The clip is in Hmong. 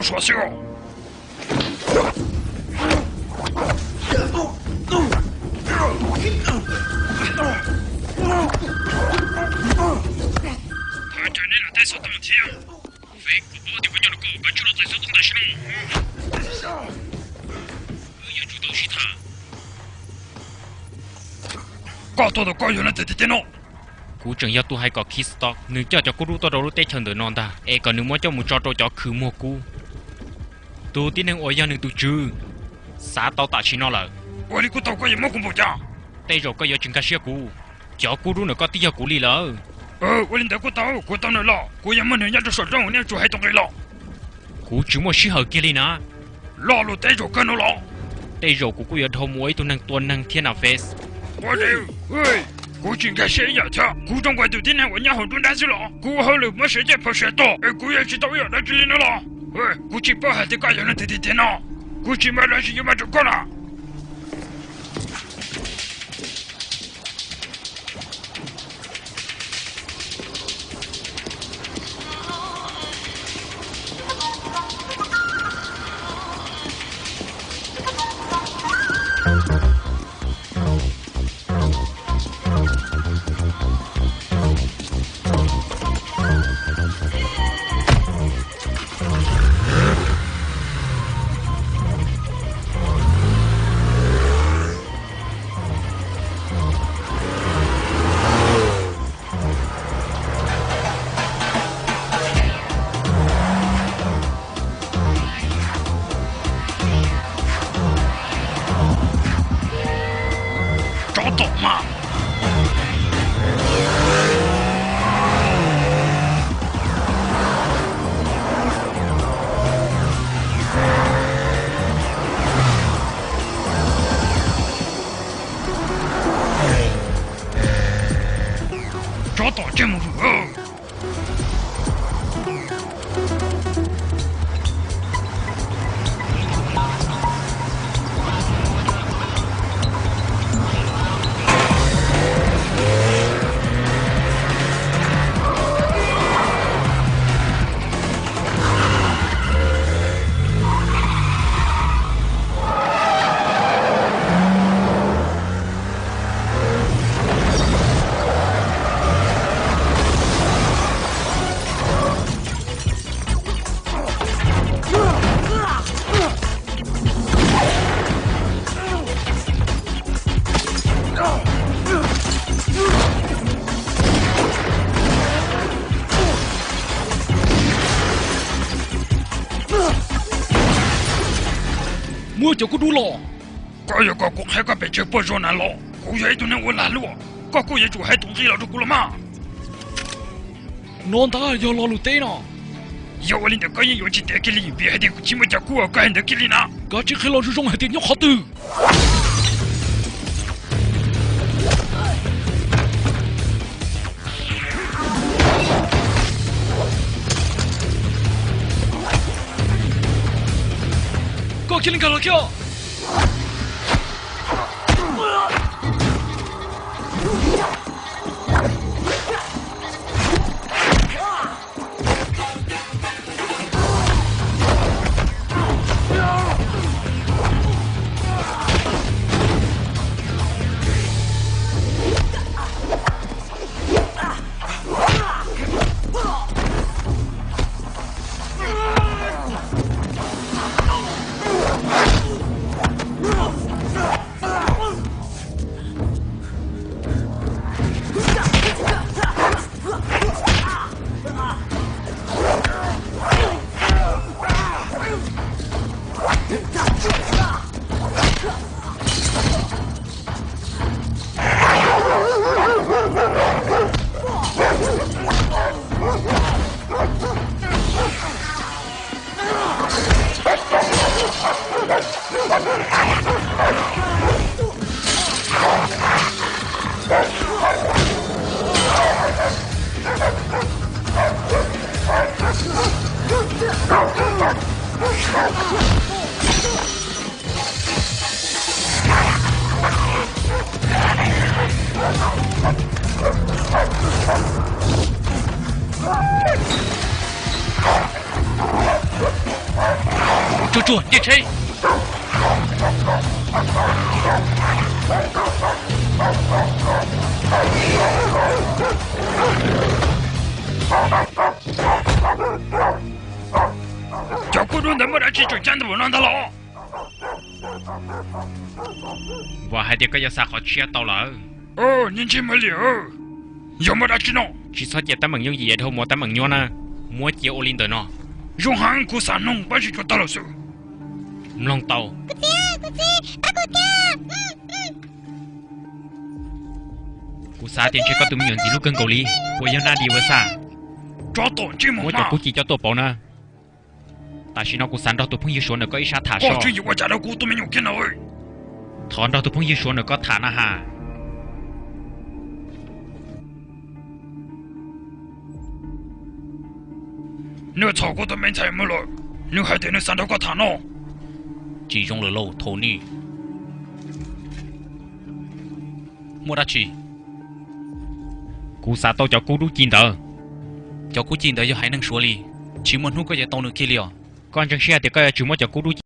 Suav xwb. Thov caw neb lam teb xov tooj thiab. Feb, kuv paub tias koj nyob rau koj, koj tsum los txais xov tooj tam sim no. Wb yuav tsum tau sib tham. Koj tuaj tau koj yog leej twg tiag tiag no? Kuv tseem yog tus hais kom Kistok nws coj cov kub dub tuaj rau lub teb chaws ntawm no ntag, es kom nws muab coj mus tso rau cov khw muag kub. Tus tib neeg uas yog nws tus tswv xav tau tam sim no lawm. Ua li kuj tau, koj yuav muab kuv npaum cas? Tej zaum koj yuav tsis nkag siab kuv. Cov kub dub ntawm koj twb yog kuv li lawm. Ua li ntawd kuj tau, kuv tau nws los kuv yuav muab nws nyob rau saum rooj, nej yuav tsum hais tau nqi los. Kuv tsis muaj sij hawm kiag li na. Lo lus teb zaum kawg no los? Tej zaum kuv kuj yuav dhau mus ua ib tug neeg tua neeg thiab na Feb. Ua li, kuv tsis nkag siab ib yam thiab. Kuv zoo nkaus tus tib neeg uas nyob hauv nruab nrab xwb los? Kuv ua hauj lwm muab siav caj phav siav tog es kuv yuav tsis tau ib yam dab tsi li no los? Kuv tsis paub hais tias koj yog leej twg tiag tiag no. Kuv tsis muaj dab tsi yuav muab rau koj na. Tsov tom mas. Tsov tom, tseg mus vwm. Muab cov kub dub los. Koj yuav kom kuv qhia koj pes tsawg puas zoo na los? Kuv yog ib tug neeg ua lag luam, koj kuj yuav tsum hais tus nqi los rau kuv los mas. No ntag yog lo lus teb no. Yog ua li ntawd koj yeej yuav tsis tiav kiag li vim hais tias kuv tsis muaj cov kub uas koj hais ntawd kiag li na. Kav tsij qhia los zoo zoo hais tias nyob qhov twg. Koj cia li nkag los kiag. Tsuag tsuag, nce tsheb. Cov kub dub ntawd muaj dab tsi tseem cab ntawm no ntag los? Vam hais tias koj yuav xa qhov tshiab tau lawm. Ntsej muag liam, yog muaj dab tsi no? Tsis txhob cia teeb meem yooj yim dhau mus teeb meem nyuaj na. Muab cia ua li ntawm no. Zoo heev, kuv xav mloog, pab tsis tsuav tag los xwb. Mloog tau. Kuv xav tias ntshe koj tus me nyuam ntxiv hlub kawg nkaus li. Puas yog Naj Dis Vas Xaj? Muab cov kub ci coj tuaj pauv na. Tam sim no kuv xav nrog tus phooj ywg Suav ntawm koj ib sab tham soj. Thov nrog tus phooj ywg Suav ntawm koj tham na has. Nws txhom kuv tus me ntxhais mus lawm, nws hais tias nws xav nrog koj tham no. Tsis zoo lawm lauj Thauj Nij. Muaj dab tsi? Kuv xav tau cov kub dub ci ntawd. Cov kub ci ntawd yog haiv neeg Suav li, tsis muaj hnub koj yuav tau nws kiag li os. Koj ntseeg siab tias koj yuav tsum muab cov kub dub